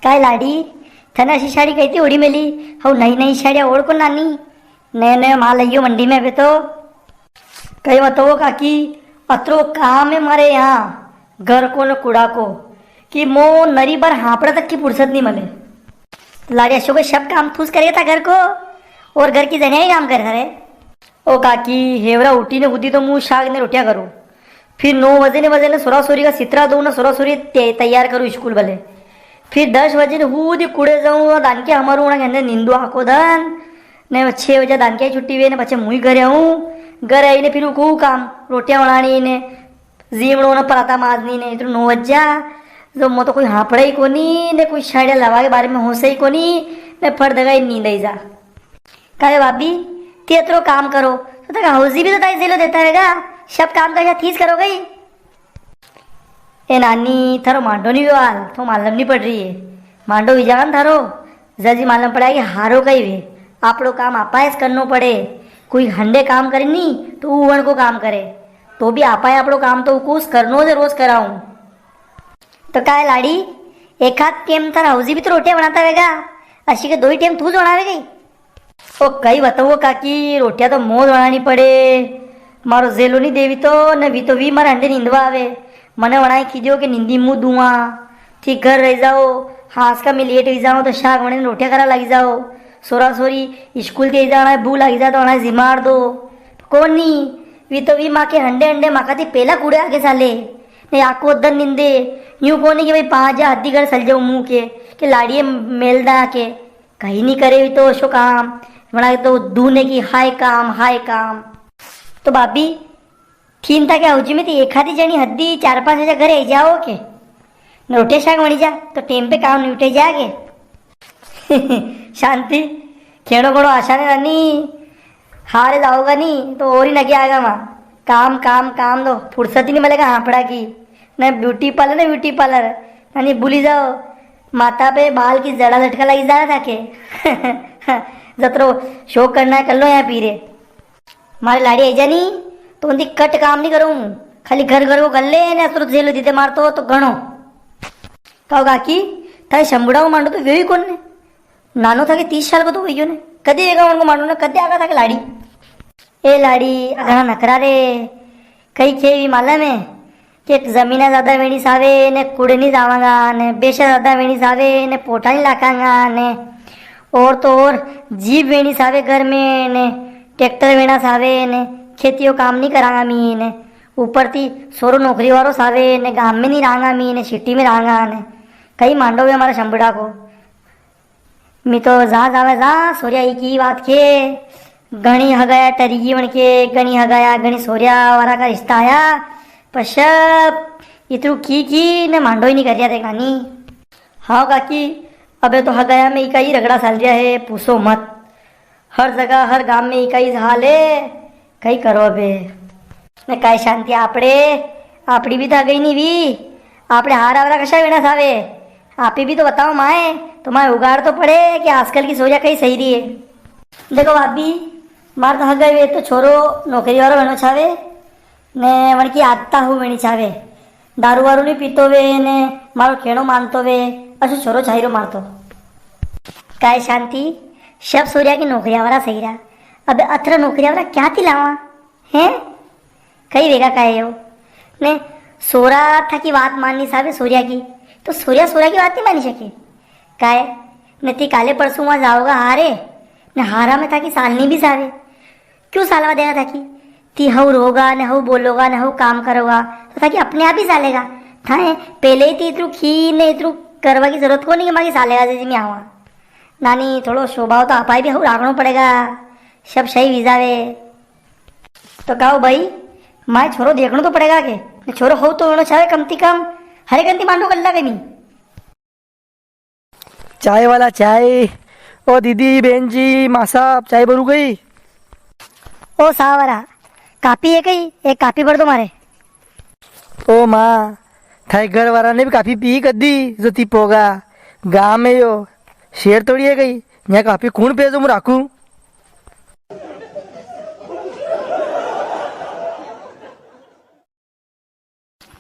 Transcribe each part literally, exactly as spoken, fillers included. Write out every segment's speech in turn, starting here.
काय लाड़ी, थने अशी साड़ी कई थी ओढ़ी मेली? हऊ नई नई साड़िया ओढ़ को नानी, नयो नयो माल आयो मंडी में अबे तो। कई बताओ काकी, अतरो काम है मारे यहाँ घर को न कुड़ा को, कि मो नरी बार हापड़ा तक की फुर्सत नी मले। लाड़ी, अशो को सब काम तूस करे था घर को, और घर की जनिया ही काम करे थारे? ओ काकी, हेवरा उठी ने हुदी तो मूं शाक ने रोटियां करूं, फिर नौ बजे ने बजे ने सोरा सोरी का सितरा दूं ने सोरा सोरी ते-, तैयार करूं स्कूल बले, फिर दस बजे ने हुदी कुड़े जाऊं, दानके हमारू उना कहने नींदू आको दन, ने छह बजे दानके छुट्टी वे ने पछे मूं ही घरे आऊं। घरे आई ने फिर वो को काम, रोटियां बनानी ने जीमणो ने पराता माजनी ने इतरो नौ बज जा, जो मो तो कोई हापड़ा ही कोनी, ने कोई साड़िया लावा के बारे में होसे ही कोनी, ने फट दगा ही नींद आई जा। काहे भाभी, ती अतरो काम करो, तो तक हौजी भी तो ताई जेलो देता रहेगा, सब काम का थीस करो गई। ए नानी, थारो मांडो नी व्यो हाल, तो मालूम नी पड़ रही है। मांडो विजागन थारो, जजी मालूम पड़ा कि हारो कई वे, आपणो काम आपाए ज करनो पड़े। कोई हंडे काम करे नी, तो ऊ वण को काम करे। तो भी आपाए आपणो काम तो उको ज करनो जे रोज कराऊं। तो काय लाड़ी, एक आध टेम थारा हौजी भी तो रोटियां बनाता वेगा, अशी के दो ही टेम तू ज बनावे गई? ओ कई बताऊं काकी, रोटियां तो मोज बनानी पड़े। मारो जेलो नी देवी तो, न वी तो वी मारे हंडे नींदवा आवे। मने वणाए कीधो के नींदी मुं दुआ, थी घर रह जाओ, हांस का में लेट हुई जाओ तो शाक वणे ने रोटियां करा लगी जाओ। सोरा सोरी स्कूल ते जाना है, भू लगी जा तो वणाए जिमार दो। कोनी, वी तो वी माके हंडे हंडे माका थी पेला कूड़े आगे साले। ने आको दन निंदे, यूं कोनी के भाई पांच जा हद्दी घर सल जाऊं मुं के, के लाड़िए मेलदा के। कई नी करे भी तो अशो काम, वणा के तो दूने की हाय काम, हाय काम। तो भाभी, थी ने थाके हौजी में तो एक आधी जणी हद्दी चार पांच बजे घरे आई जाओ के। ने रोटियां शाक वणी जा, तो टेम पे काम निपटे जाके। शांति, खेणो घणो आसान है नानी। हारे जाओगा नी, तो और ही नगे आएगा मां। काम, काम, काम दो, फुर्सत ही नी मिलेगा हापड़ा की। ने ब्यूटी पार्लर, ने ब्यूटी पार्लर। नानी भूली जाओ, माथा पे बाल की जड़ा लटका लगी जा थाके। जतरो शौक करना है, कर लो यहाँ पीरे। मारे लाड़ी आई जानी, तो उनकी कट काम नी करूं। खाली घर घर को कर ले, ने असुरत झेलो दीदे मारतो, तो घणो। कहो काकी, थारे शंभुड़ा को मांडो तो व्यो ही कोनी। नानो थाके तीस साल को तो हुई गयो ने। कदी वेगा उनको मांडो ने, कदी आगा थाके लाड़ी? ए लाड़ी, घणा नखरा रे। कई के भी मालूम है, के जमीना ज्यादा वेणी सावे ने कुड़े नी जावांगा ने, बेसा ज्यादा वेणी सावे ने पोटा नी लाखांगा ने, और तो और जीप वेणी सावे घर में ने, ट्रैक्टर वेणा सावे ने, खेती को काम नी करांगा मी ने, ऊपर थी सोरो नौकरी वारो सावे ने, गाम में नी रांगा मी ने, सिटी में रांगा ने। कई मांडो वे हमारा शंभुड़ा को। मी तो जा जावे जा, सोरिया एक ही बात के, घणी हगाया टरी गई वणके, घणी हगाया, घणी सोरिया वारा का रिश्ता आया, पर सब इतरू की की ने मांडो ही नी कर रिया थे कानी। हाँ काकी, अबे तो हगाया में इका ही रगड़ा साल रिया है, पूछो मत। हर जगह, हर गाम में इका ही हाल है, कई करो अबे। ने काय शांति आपड़े, आपड़ी भी तो हगई नी वी। आपड़े हारा वारा कशा वेणा सावे? आपे भी तो बताओ माए, तो माए उगाड़ तो पड़े कि आजकल की सोरिया कई सही री है। देखो भाभी, मार तो हगई वे तो छोरो नौकरी वारो वेणो छावे, ने वणकी आदता हऊ वेणी छावे। दारू वारू नी पीतो वे ने मारो खेणो मानतो वे, असो छोरो छाई रो मार तो। काय शांति, सब सोरिया की नौकरिया वारा सही रा। अबे अतरा नौकरिया वारा क्या थी लावा? हैं? कई वेगा काय हो? ने सोरा थाकी बात माननी सावे सोरिया की, तो सोरिया सोरा की बात नी मानी सके। काय? ने ती काले परसों वहां जाओगा हारे, ने हारा में थाकी सालनी भी सावे। क्यों सालवा देगा थाकी? ती हऊ रोगा ने हऊ बोलोगा ने हऊ काम करोगा, तो थाकी अपने आप ही सालेगा। थाए पहले ही ती इतरू खी ने इतरू करवा की जरूरत कोनी कि माकी सालेगा जे जिमी आवा। नानी, थोड़ो स्वभाव तो आपाए भी हऊ राखणो पड़ेगा, सब सही वीजावे। तो कहो भाई, माए छोरो देखणो तो पड़ेगा के? ने छोरो हऊ तो होणो चाहे कम ती कम, हरे गंती मांडो कर लागे नी। चाय वाला चाय। ओ दीदी, बेन जी, माँ साहब, चाय भरू गई? ओ सावरा, कापी है कई? एक कापी भर दो मारे। ओ माँ, थाई घर वाला ने भी कापी पी कदी, जो ती पोगा। गाम में यो शेर थोड़ी है कई, यहाँ कापी कूण पे जो मु राखू?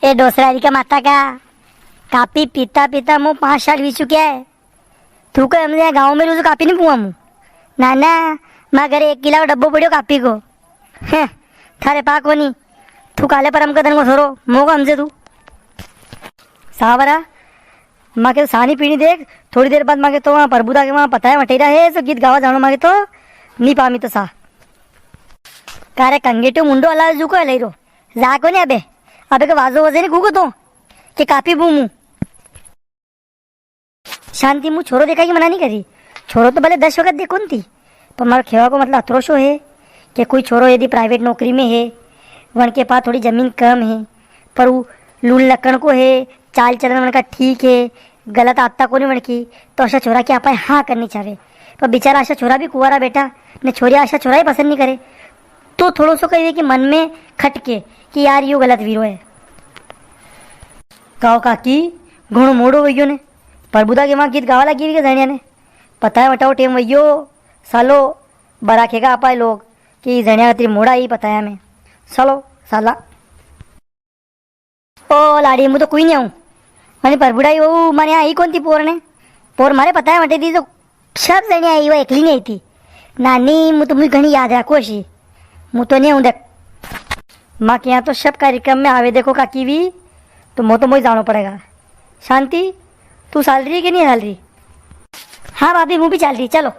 ए डोसरा री का माता का, कापी पीता पीता मु पाँच साल वी चुक्या है। तू कहे हमसे यहाँ गाँव में रोज कापी नी पूआ मूं? ना, ना, मारे घरे एक किला को डब्बो पड़्यो कापी को। हैं, थारे पा कोनी। तू काले परम कदन को छोरो, मोको हमसे तू। सावरा, माके तो सा नी पीनी देख, थोड़ी देर बाद माके तो वहाँ प्रभुदा के वहाँ पता है वटेरा है, सो गीत गावा जानो माके तो नी पामी तो सा। कारे कंगेटो मुंडो अला जुको है लई रो। जा कोनी अबे, अबे के वाजो वजे नी कूको तो, के कापी बूमू। शांति, मूं छोरो देखा की मना नी करी, छोरो तो भले दस वक्त देखो नी थी, पर मारो खेवा को मतलब अतरो सो है कि कोई छोरो यदि प्राइवेट नौकरी में है, वण के पास थोड़ी जमीन कम है, पर वो लूण लकण को है, चाल चलन वण का ठीक है, गलत आदता कोनी वण की, तो अशा छोरा की आपाए हाँ करनी चावे। पर बेचारा अशा छोरा भी कुंवारा बेटा, ने छोरिया अशा छोरा ही पसंद नी करे। तो थोड़ो सो कहिए कि मन में खटके कि यार यो गलत वीरो है। काओ काकी, घणो मोड़ो वई गयो ने, प्रभुदा के वहां गीत गावा लागी के जणिया ने। पता है वटाओ टेम वई गयो, सालो, बरा खेगा आपाए लोग कि जणिया तेरी मोड़ा ही पता है हमें। सालो, साला। ओ लाड़ी, मूं तो कोई नी आऊं। अने प्रभुड़ा ही वो मारे यहाँ ही कोनी थी पोर ने। पोर मारे पता है वटे थी तो सब जणी आई, वो एकली नी आई थी। नानी, मूं तो मूं घणी याद राखू अशी। मूं तो नी आऊं देख। माके यहाँ तो सब कार्यक्रम में आवे देखो काकी भी, तो मो तो मोई जानो पड़ेगा। शांति, तू साल री है कि नी साल री? हाँ भाभी, मूं भी चाल री, चलो।